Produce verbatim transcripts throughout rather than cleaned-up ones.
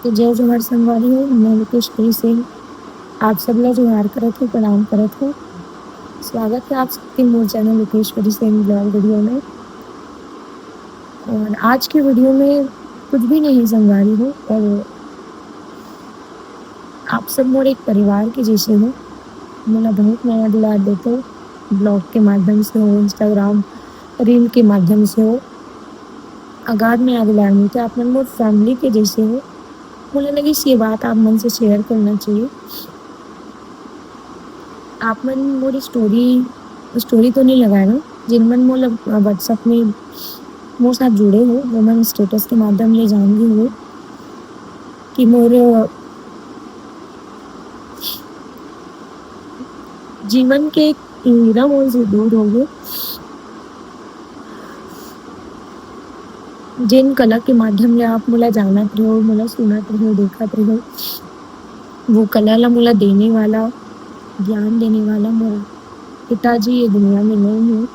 तो जय जोहार संगवारी हो, मैं लोकेश्वरी सिंह। आप सब ला जोहार करत हो, प्रणाम करत हो। स्वागत है आप सबके मोर channel Lokeshwari Singh blog video में। और आज के वीडियो में कुछ भी नहीं संगवारी हो, और आप सब मोर एक परिवार के जैसे हो। मोला बहुत मया दुलार देते हो, ब्लॉग के माध्यम से हो, इंस्टाग्राम रील के माध्यम से हो, अगाध मया दुलार मिलते। आप मन मोर फैमिली के जैसे हो। मोला लगिस ये बात आप मन से शेयर करना चाहिए। आप मन मोर स्टोरी, स्टोरी तो नहीं लगाए हो, जिन मन मोला WhatsApp में मोर साथ जुड़े हो, वो मन स्टेटस के माध्यम ले जान गे हो कि मोर जीवन के एक हीरा मोर से दूर हो गए। जिन कला के माध्यम ले आप मोला जानत रहे हो, मोला सुनत रहे हो, देखत रहे हो, वो कला ला मोला देने वाला, ज्ञान देने वाला मोर पिताजी ये दुनिया में नहीं है।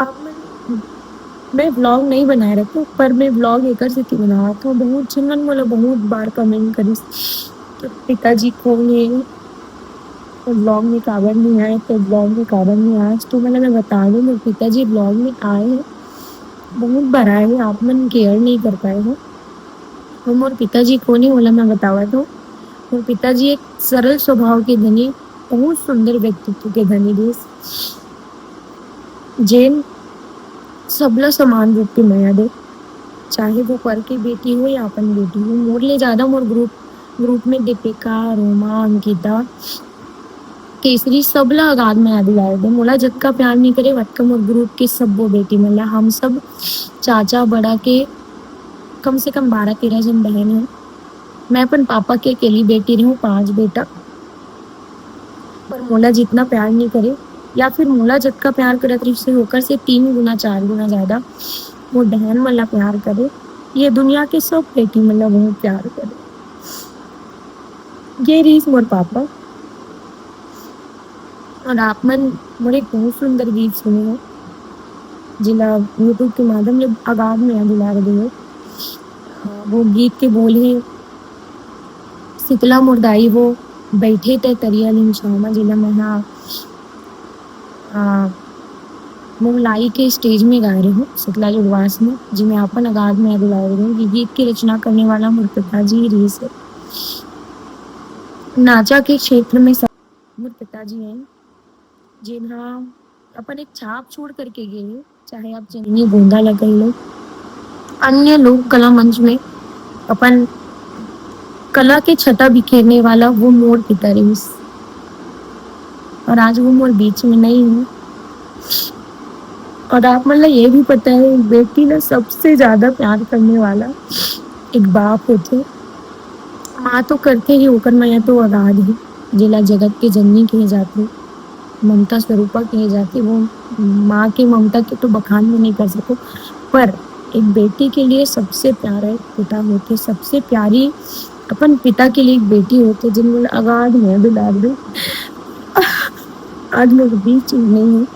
आप मन, मैं ब्लॉग नहीं बनाए रहती, पर मैं ब्लॉग एकर सेती बनावत हूँ। बहुत झन मन मोला बहुत बार कमेंट करिस, "तो पिताजी कौन है? तो ब्लॉग में काबर नहीं आए, तो ब्लॉग में काबर नहीं आए?" तो मतलब मैं बता दूँ, मोर पिताजी ब्लॉग में आए हैं, बहुत बार आए हैं, आप मन केयर नहीं कर पाए हो। और मोर पिताजी कौन है, ओला मैं बतावत हूँ। मोर पिताजी एक सरल स्वभाव के धनी, बहुत सुंदर व्यक्तित्व के धनी देश, जेन सबला समान रूप के मया दे, चाहे वो पर के बेटी हो या अपन बेटी हो। मोर ले ज्यादा मोर ग्रुप, ग्रुप में दीपिका, रोमा, अंकिता, केसरी, सबला अगाध मया दुलार दे। मोला जतका प्यार नहीं करे, वतका मोर ग्रुप के सब्बो बेटी मन ला। हम सब चाचा बड़ा के कम से कम बारह तेरह जन बहन है। मैं अपन पापा के अकेली बेटी रहूं, पांच बेटा, पर मोला जितना प्यार नहीं करे, या फिर मोला जतका प्यार करत रहिस, ओकर से तीन गुना, चार गुना ज्यादा मोर बहन मन ला प्यार करे। ये दुनिया के सब बेटी मन ला बहुत प्यार करे। ये रहिस मोर पापा। और आप मन मोर एक बहुत सुंदर गीत सुने हो, जिला YouTube के माध्यम ले अगाध मया दुलार दे हो। वो गीत के बोल है, "शीतला मोर दाई वो, बैठे ते तरिया लिमछावा", जिला मैं हा, आ, मोर लाई के स्टेज में गाए रहे हूँ, शीतला जुड़वास में, जिमे अपन अगाध मया दुलार दे हो। ये गीत की रचना करने वाला मोर पिताजी ही रहिस है। नाचा के क्षेत्र में सब मोर पिताजी हैं, जिन हा अपन एक छाप छोड़ करके गए हैं, चाहे आप चंदनी गोंदा ला कह लो। अन्य लोक कला मंच में अपन कला के छटा बिखेरने वाला वो मोर पिता रहिस, और आज वो मोर बीच में नहीं है। और आप मन ला ये भी पता है, बेटी ला सबसे ज्यादा प्यार करने वाला एक बाप होथे। माँ तो करथे ही, ओकर मया तो अगाध है, जेला जगत के जननी कहे जाथे, ममता स्वरूपा कहे जाथे। वो माँ के ममता के तो बखान भी नहीं कर सको, पर एक बेटी के लिए सबसे प्यारा एक पिता होथे, सबसे प्यारी अपन पिता के लिए एक बेटी होथे, जिन मोला अगाध मया दुलार दे। आज मोर बीच में नहीं है।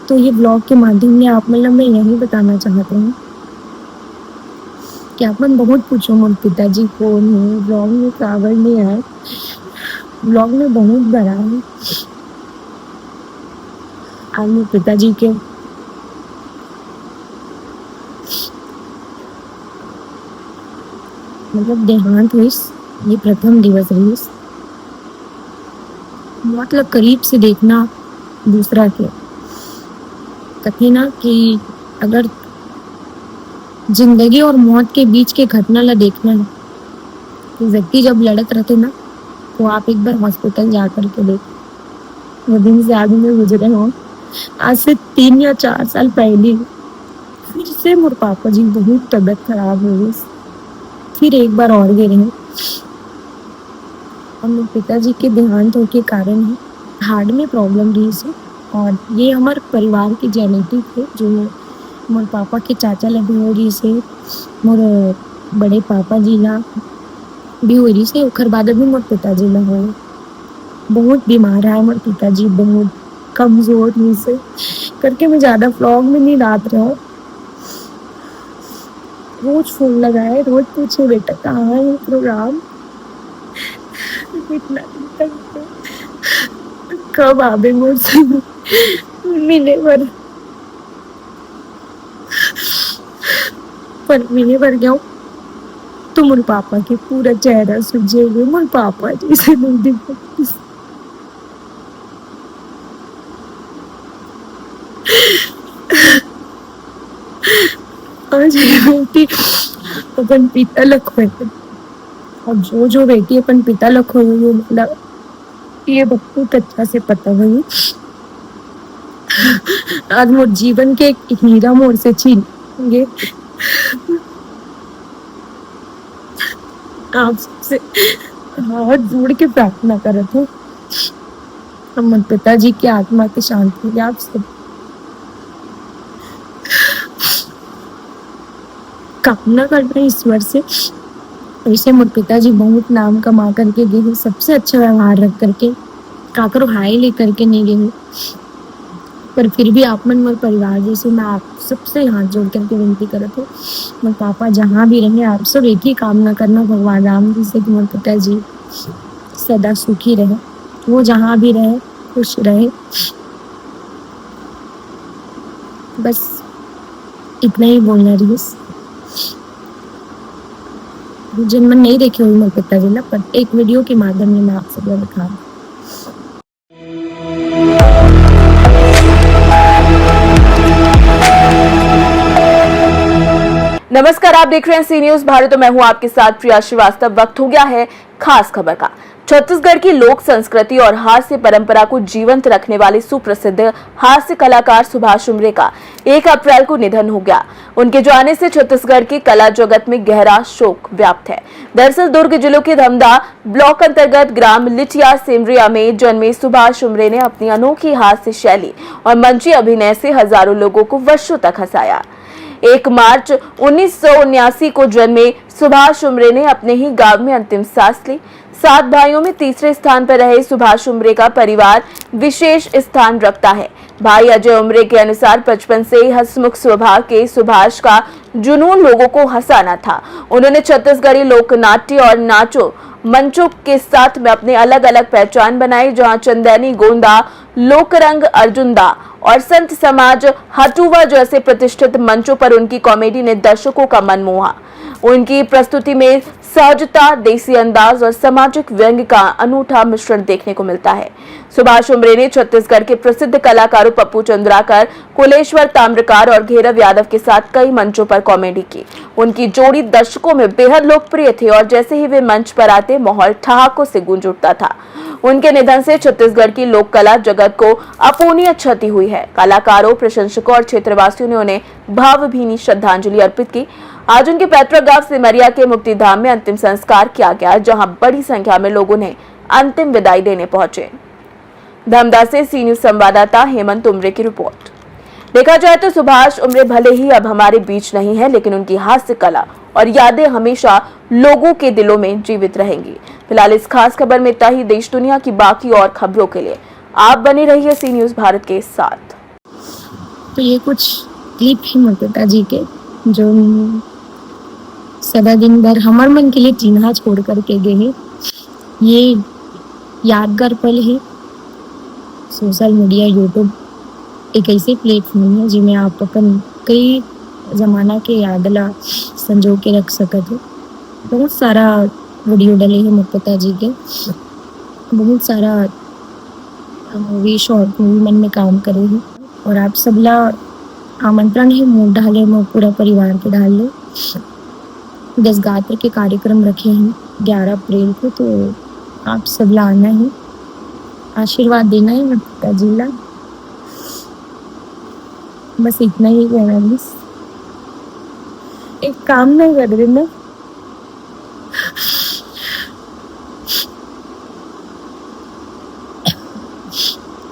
तो ये ब्लॉग के माध्यम में आप मन ला मैं यही बताना चाहत हूँ कि आप मन बहुत पूछो मोर पिताजी कौन है, ब्लॉग में काबर नहीं आए। ब्लॉग में बहुत बड़ा है। आज मोर पिताजी के मतलब देहांत होइस, ये प्रथम दिवस रहिस। मौत ला करीब से देखना दूसरा के। कथे ना कि अगर जिंदगी और मौत के बीच के घटना ला देखना है, तो व्यक्ति जब लड़त रहते ना, तो आप एक बार हॉस्पिटल जा करके देखो। वो दिन से आदमी गुजरे हो। आज से तीन या चार साल पहले फिर से मोर पापा जी बहुत तबीयत खराब हो गई, फिर एक बार और गिरे हैं। और मोर पिताजी के देहांत होके कारण है हार्ट में प्रॉब्लम रहिस है, और ये हमर परिवार के जेनेटिक है, जो मोर पापा के चाचा ला भी हो रहिस है, मोर बड़े पापा जी ला भी हो रहिस है, ओकर बाद अभी मोर पिताजी ला हो। बहुत बीमार रहा मोर पिताजी, बहुत। कमजोर नहीं से करके मैं ज्यादा व्लॉग में नहीं डाल रहा हूँ। रोज फोन लगाए, रोज पूछे, "बेटा, कहाँ है प्रोग्राम?" इतना दिन तक तो कब आबे मोर से मिले बर। पर मिले बर गया तो मोर पापा के पूरा चेहरा सुजे हुए, मोर पापा जैसे नहीं दिखते। आज ये बेटी अपन पिता ल खोए। अब जो जो बेटी अपन पिता ल खोए, मतलब, ये बहुत अच्छा से पता होई। आज मोर जीवन के एक हीरा मोर से छीन गे। आप सबसे हाथ जोड़ के प्रार्थना करत हूँ, हमर पिताजी के आत्मा के शांति मिले। आप सब कामना करना ईश्वर से। वैसे मोर पिताजी बहुत नाम कमा करके गे हे, सबसे अच्छा व्यवहार रख करके, काकरो हाय ले करके नहीं गे हे। पर फिर भी आप मन मोर परिवार जैसे, मैं आप सबसे हाथ जोड़ करके विनती करत हूँ, मोर पापा जहाँ भी रहे, आप सब एक ही कामना करना भगवान राम जी से कि मोर पिताजी सदा सुखी रहे, वो जहाँ भी रहे खुश रहे। बस इतना ही बोलना रहिस। जिन मन नहीं देखे हुए मोर पिताजी ला, पर एक वीडियो के माध्यम में मैं आप सब ला दिखा। नमस्कार, आप देख रहे हैं सी न्यूज भारत और मैं हूं आपके साथ प्रिया श्रीवास्तव। वक्त हो गया है खास खबर का। छत्तीसगढ़ की लोक संस्कृति और हास्य परंपरा को जीवंत रखने वाले सुप्रसिद्ध हास्य कलाकार सुभाष उमरे का एक अप्रैल को निधन हो गया। उनके जाने से छत्तीसगढ़ की कला जगत में गहरा शोक व्याप्त है। दरअसल दुर्ग जिलों के धमदा ब्लॉक अंतर्गत ग्राम लिटिया सेमरिया में जन्मे सुभाष उमरे ने अपनी अनोखी हास्य शैली और मंची अभिनय से हजारों लोगों को वर्षों तक हंसाया। एक मार्च उन्नीस सौ उन्यासी को जन्मे सुभाष उमरे ने अपने ही गांव में अंतिम सांस ली। सात भाइयों में तीसरे स्थान पर रहे सुभाष उमरे का परिवार विशेष स्थान रखता है। भाई अजय उमरे के अनुसार बचपन से ही हंसमुख स्वभाव के सुभाष का जुनून लोगों को हंसाना था। उन्होंने छत्तीसगढ़ी लोकनाट्य और नाचों मंचों के साथ में अपने अलग-अलग पहचान बनाई, जहां चंदैनी गोंदा, लोकरंग अर्जुंदा और संत समाज हटुआ जैसे प्रतिष्ठित मंचों पर उनकी कॉमेडी ने दर्शकों का मन मोहा। उनकी प्रस्तुति में सहजता, देसी अंदाज और सामाजिक व्यंग का अनूठा मिश्रण देखने को मिलता है। सुभाष उमरे ने छत्तीसगढ़ के प्रसिद्ध कलाकारों पप्पू चंद्राकर, कुलेश्वर ताम्रकार और घेरव यादव के साथ कई मंचों पर कॉमेडी की। उनकी जोड़ी दर्शकों में बेहद लोकप्रिय थी और जैसे ही वे मंच पर आते, माहौल ठहाकों से गूंज उठता था। उनके निधन से छत्तीसगढ़ की लोक कला जगत को अपूर्णीय क्षति हुई है। कलाकारों, प्रशंसकों और क्षेत्रवासियों ने उन्हें भावभीनी श्रद्धांजलि अर्पित की। आज उनके पैतृक गांव सिमरिया के मुक्तिधाम में अंतिम संस्कार किया गया, जहां बड़ी संख्या में लोग उन्हें अंतिम विदाई देने पहुंचे। धमदा से सी न्यूज संवाददाता हेमंत उमरे की रिपोर्ट। देखा जाए तो सुभाष उमरे भले ही अब हमारे बीच नहीं है, लेकिन उनकी हास्य कला और यादें हमेशा लोगों के दिलों में जीवित रहेंगी। फिलहाल इस खास खबर में इतना ही। देश दुनिया की बाकी और खबरों के लिए आप बने रहिए सी न्यूज भारत के साथ। तो ये कुछ क्लिप है मोर पिताजी के, जो सदा दिन भर हमर मन के लिए चिन्हा छोड़ करके गए हैं। ये यादगार पल है। सोशल मीडिया, यूट्यूब एक ऐसे प्लेटफॉर्म है, जिसमें आप अपन कई जमाना के याद ला संजो के रख सकत हो। बहुत सारा वीडियो डले हैं मोर पिताजी के, बहुत सारा मूवी, शॉर्ट मूवी मन में काम करे हैं। और आप सबला आमंत्रण है मोर डाले, मोर पूरा परिवार के डाले। दस गात्र के कार्यक्रम रखे हैं ग्यारह अप्रैल को, तो आप सबला आना है, आशीर्वाद देना है मोर पिताजी ला। बस इतना ही कहना है। एक काम नहीं कर रहे ना,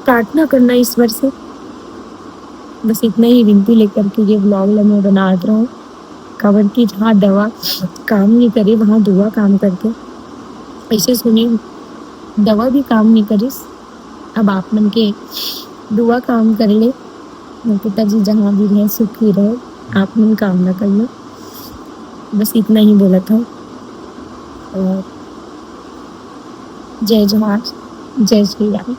प्रार्थना करना ईश्वर से। बस इतना ही विनती लेकर के ये व्लॉग ला मैं बनात रहूँ। काबर कि जहाँ दवा काम नहीं करे, वहाँ दुआ काम करते। ऐसे सुने, दवा भी काम नहीं करिस। अब आप मन के दुआ काम कर ले, मोर पिताजी जहाँ भी रहे, सुखी रहे, आप मन कामना कर लो। बस इतना ही बोलत हँव। और जय जोहार, जय श्री राम।